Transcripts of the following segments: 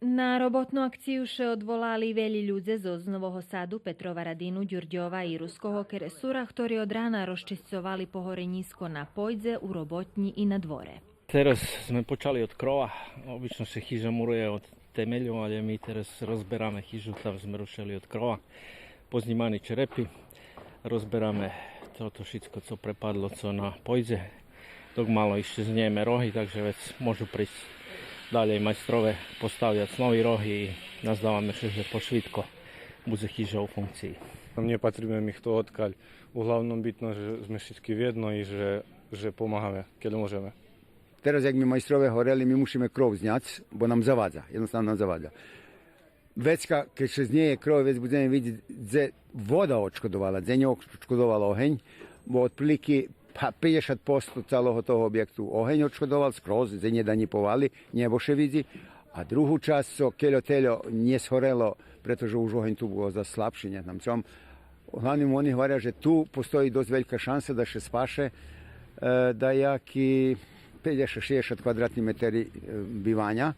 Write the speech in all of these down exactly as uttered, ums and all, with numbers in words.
На роботну акцию ше одволали велї людзе зоз Нового Саду, Петрова, Радину, Дюрдьова и Руского Кересура, хтори од рана розчисцьовали погоренїско на пойдзе, у роботнї и на дворе. Тераз зме почали од крова. Обично ше хижа мурує од темелю, але ми тераз розбераме хижу, там зме рушели од крова. Познїмани черепи, розбераме тото шицко цо препадло, цо на пойдзе. Док мало ище знєме роги, так же вец можу присц далєй майстрове поставяц нови роги и наздаваме ше же пошвидко будзе хижа у функциї. Нє патриме ми хто одкаль. Углавном битно же зме шицки вєдно и же, же помагаме, кед можеме. Тераз, як ми майстрове горели, ми мушиме кров зняц, бо нам завадза, єдноставно нам завадза. Вецка, кед ше знєє кров, вец будземе видзиц дзе вода одшкодовала, дзе нє одшкодовал огень, бо одприлики, па, пейдзешат посто цалого того обєкту огень одшкодовал скроз, дзе нє да нї повали, нєбо ше видзи, а другу часц цо кельо-тельо нє згорело, прето же уж огень ту бул зас слабши, нє знам цо. Главним, вони гваря же ту постої досц велька шанса да ше спаше, е, даяки пейдзешат, шейдзешат квадратни метери, е, биваня,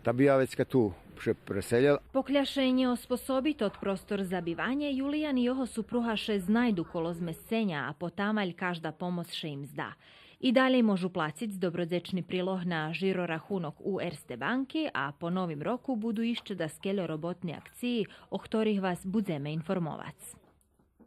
та би я вецка ту ше преселєл. Покля ше нє оспособи тот простор за биванє, Юлиян и його супруга ше знайду коло змесценя, а потамаль кажда помоц ше им зда. И далєй можу плациц добродзечни прилог на жирорахунок у Ерсте банки, а по Новим року буду ище даскельо роботни акциї, о хторих вас будземе информовац.